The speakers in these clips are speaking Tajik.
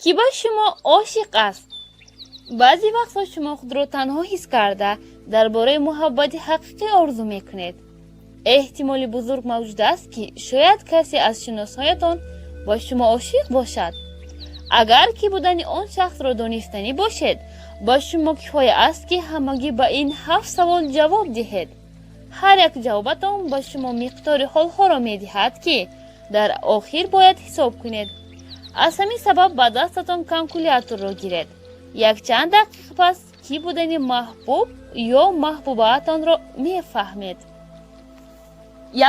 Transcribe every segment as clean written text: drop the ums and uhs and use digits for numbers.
Кӣ ба шумо ошиқ аст? Баъзе вақтҳо шумо худро танҳо ҳис карда, дар бораи муҳаббати ҳақиқӣ орзу мекунед. Эҳтимоли бузург мавҷуд аст, ки шояд касе аз шиносҳоятон ба шумо ошиқ бошад. Агар кӣ будани он шахсро донистанӣ бошед, ба шумо кифоя аст, ки ҳамагӣ ба ин ҳафт савол ҷавоб диҳед. Ҳар як ҷавобатон ба шумо миқдори холҳоро медиҳад, ки дар охир бояд ҳисоб кунед. Аз ҳамин сабаб ба дастатон калкуляторро гиред. Якчанд дақиқа пас кӣ будани маҳбуб ё маҳбубаатонро мефаҳмед.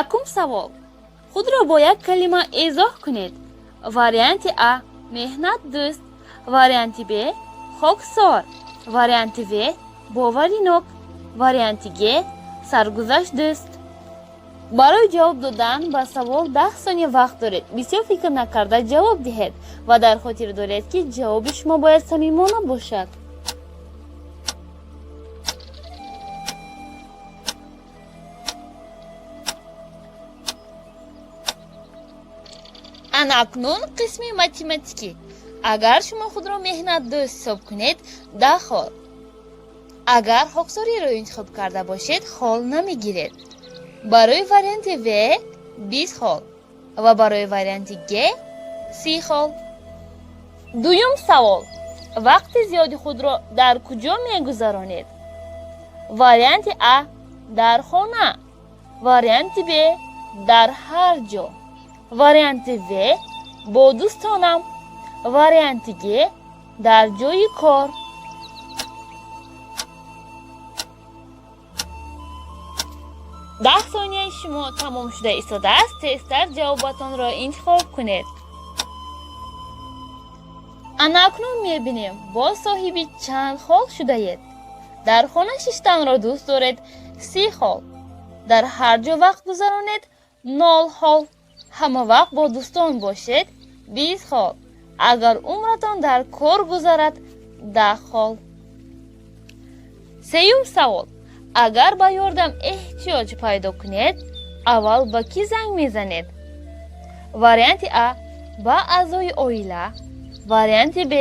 Якум савол: худро бо як калима эзоҳ кунед. Варианти А: меҳнатдӯст, варианти Б: хоксор, варианти В: боваринок, варианти Г: саргузаштдӯст. Барои ҷавоб додан ба савол 10 сония вақт доред. Бисёр фикр накарда ҷавоб диҳед ва дар хотир доред, ки ҷавоби шумо бояд самимона бошад. Ана акнун қисми математикӣ. Агар шумо худро меҳнатдӯст ҳисоб кунед, 10 хол. Агар хоксориро интихоб карда бошед, хол намегиред. Барои варианти В 20 хол ва барои варианти Г 30 хол. Дуюм савол: вақти зиёди худро дар куҷо мегузаронед? Варианти А: дар хона, варианти Б: дар ҳар ҷо, варианти В: бо дӯстонам, варианти Г: дар ҷои кор. 10 сонияи шумо тамом шуда истодааст. Тезтар ҷавобатонро интихоб кунед. Ана акнун мебинем, боз соҳиби чанд хол шудаед. Дар хона шиштанро дӯст доред, 30 хол, дар ҳар ҷо вақт гузаронед, нол хол, ҳама вақт бо дӯстон бошед, 20 хол, агар умратон дар кор гузарад, 10 хол. Сеюм савол: агар ба ёрдам эҳтиёҷ пайдо кунед, аввал ба кӣ занг мезанед? Варианти А: ба аъзои оила, варианти Б: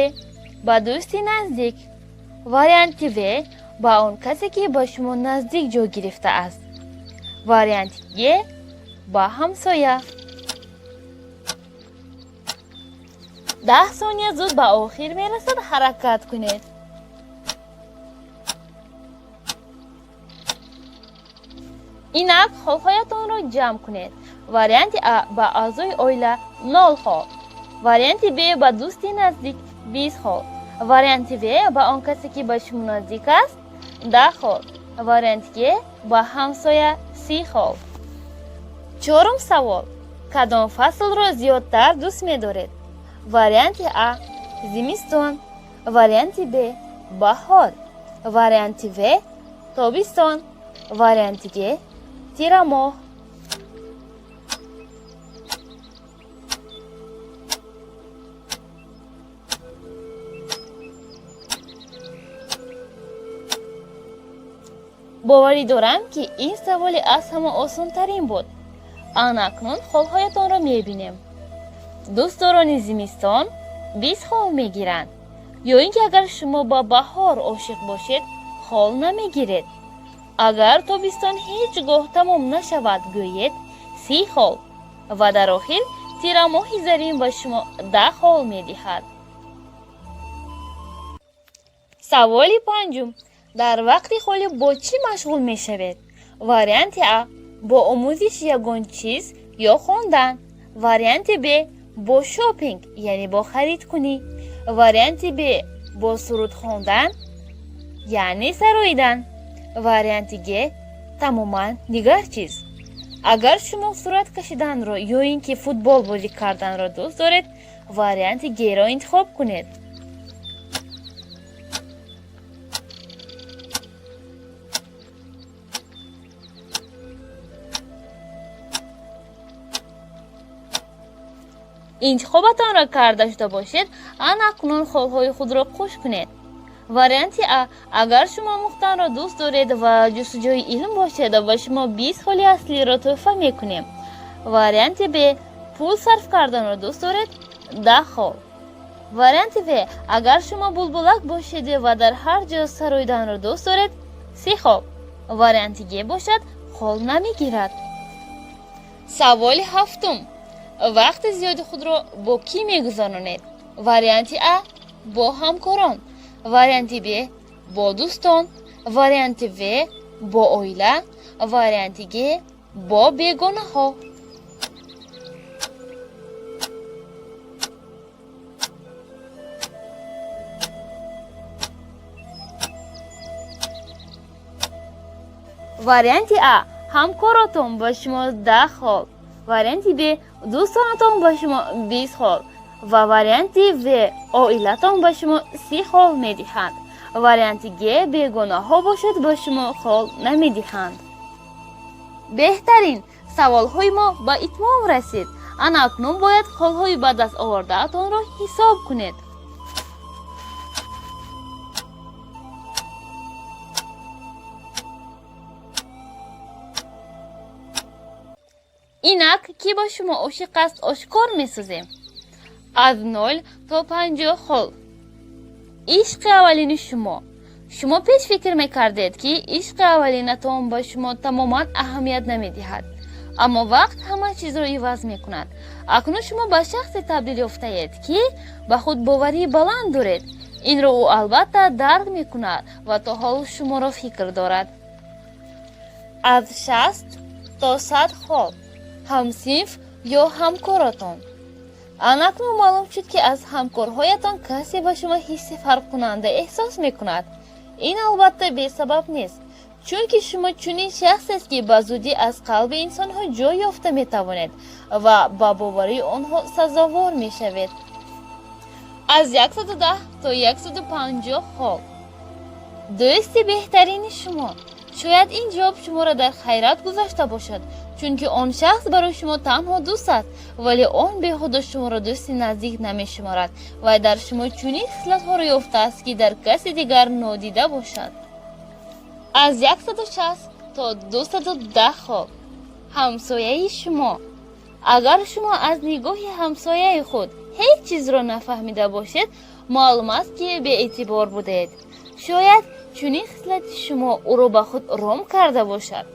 ба дӯсти наздик, варианти В: ба он касе, ки ба шумо наздик ҷой гирифтааст, варианти Г: ба ҳамсоя. 10 сония зуд ба охир мерасад, ҳаракат кунед. Инак холҳоятонро ҷамъ кунед. Варианти А: ба аъзои оила, нол хол, варианти Б: ба дӯсти наздик, 20 хол, варианти В: ба он касе, ки ба шумо наздик аст, 10 хол, варианти Г: ба ҳамсоя, 30 хол. Чорум савол: кадом фаслро зиёдтар дӯст медоред? Варианти А: зимистон, варианти Б: баҳор, варианти В: тобистон, варианти Г: тирамоҳ. Боварӣ дорам, ки ин саволи аз ҳама осонтарин буд. Ана акнун холҳоятонро мебинем. Дӯстдорони зимистон 20 хол мегиранд, ё ин ки агар шумо ба баҳор ошиқ бошед, хол намегиред. Агар тобистон ҳеҷ гоҳ тамом нашавад гӯед, 30 хол ва дар охир тирамоҳи зарин ба шумо 10 хол медиҳад. Саволи панҷум: дар вақти холӣ бо чӣ машғул мешавед? Варианти А: бо омӯзиши ягон чиз ё хондан, варианти Б: бо шопинг, яъне бо харидкунӣ, варианти Б: бо суруд хондан, яъне сароидан, варианти Г: тамоман дигар чиз. Агар шумо сурат кашиданро ё ин ки футбол бозӣ карданро дӯст доред, варианти Гро интихоб кунед. Интихобатонро карда шуда бошед, ана акнун холҳои худро қуш кунед. Варианти А: агар шумо омӯхтанро дӯст доред ва ҷустуҷӯи илм бошед, ба шумо 20 холи аслиро тӯҳфа мекунем. Варианти Б: пул сарф карданро дӯст доред, 10 хол. Варианти В: агар шумо булбулак бошед ва дар ҳар ҷо сароиданро дӯст доред, 30 хол. Варианти Г бошад, хол намегирад. Саволи ҳафтум: вақти зиёди худро бо кӣ мегузаронед? Варианти А: бо ҳамкорон. Варианти Б: бо дӯстон. Варианти В: бо оила. Варианти Г: бо бегонаҳо. Варианти А: ҳамкоротон ба шумо 10 хол. Варианти Б: дӯстонатон ба шумо 20 хол ва варианти В: оилатон ба шумо 30 хол медиҳанд. Варианти Г: бегонаҳо бошад, ба шумо хол намедиҳанд. Беҳтарин, саволҳои мо ба итмом расид. Ана акнун бояд холҳои ба даст овардаатонро ҳисоб кунед. Инак кӣ ба шумо ошиқ аст, ошкор месозем. Аз 0 то 50 хол. Ишқи аввалини шумо. Шумо пеш фикр мекардед, ки ишқи аввалинатон ба шумо тамоман аҳамият намедиҳад, аммо вақт ҳама чизро иваз мекунад. Акнун шумо ба шахсе табдил ёфтаед, ки ба худбоварии баланд доред. Инро ӯ албатта дарк мекунад ва то ҳол шуморо фикр дорад. Аз 60 то 100 хол. Ҳамсинф ё ҳамкоротон. Анакнун маълум шуд, ки аз ҳамкорҳоятон касе ба шумо ҳисси фарқкунанда эҳсос мекунад. Ин албатта бесабаб нест, чунки шумо чунин шахсест, ки ба зудӣ аз қалби инсонҳо ҷой ёфта метавонед ва ба боварии онҳо сазовор мешавед. Аз 110 то 150 хол. Дӯсти беҳтарини шумо. Шояд ин ҷавоб шуморо дар хайрат гузошта бошад, чунки он шахс барои шумо танҳо дӯст аст, вале он беҳуда шуморо дӯсти наздик намешуморад ва дар шумо чунин хислатҳоро ёфтааст, ки дар каси дигар нодида бошад. Аз 160 то 210 хол. Ҳамсояи шумо. Агар шумо аз нигоҳи ҳамсояи худ ҳеҷ чизро нафаҳмида бошед, маълум аст, ки беэътибор будаед. Шояд чунин хислати шумо ӯро ба худ ром карда бошад.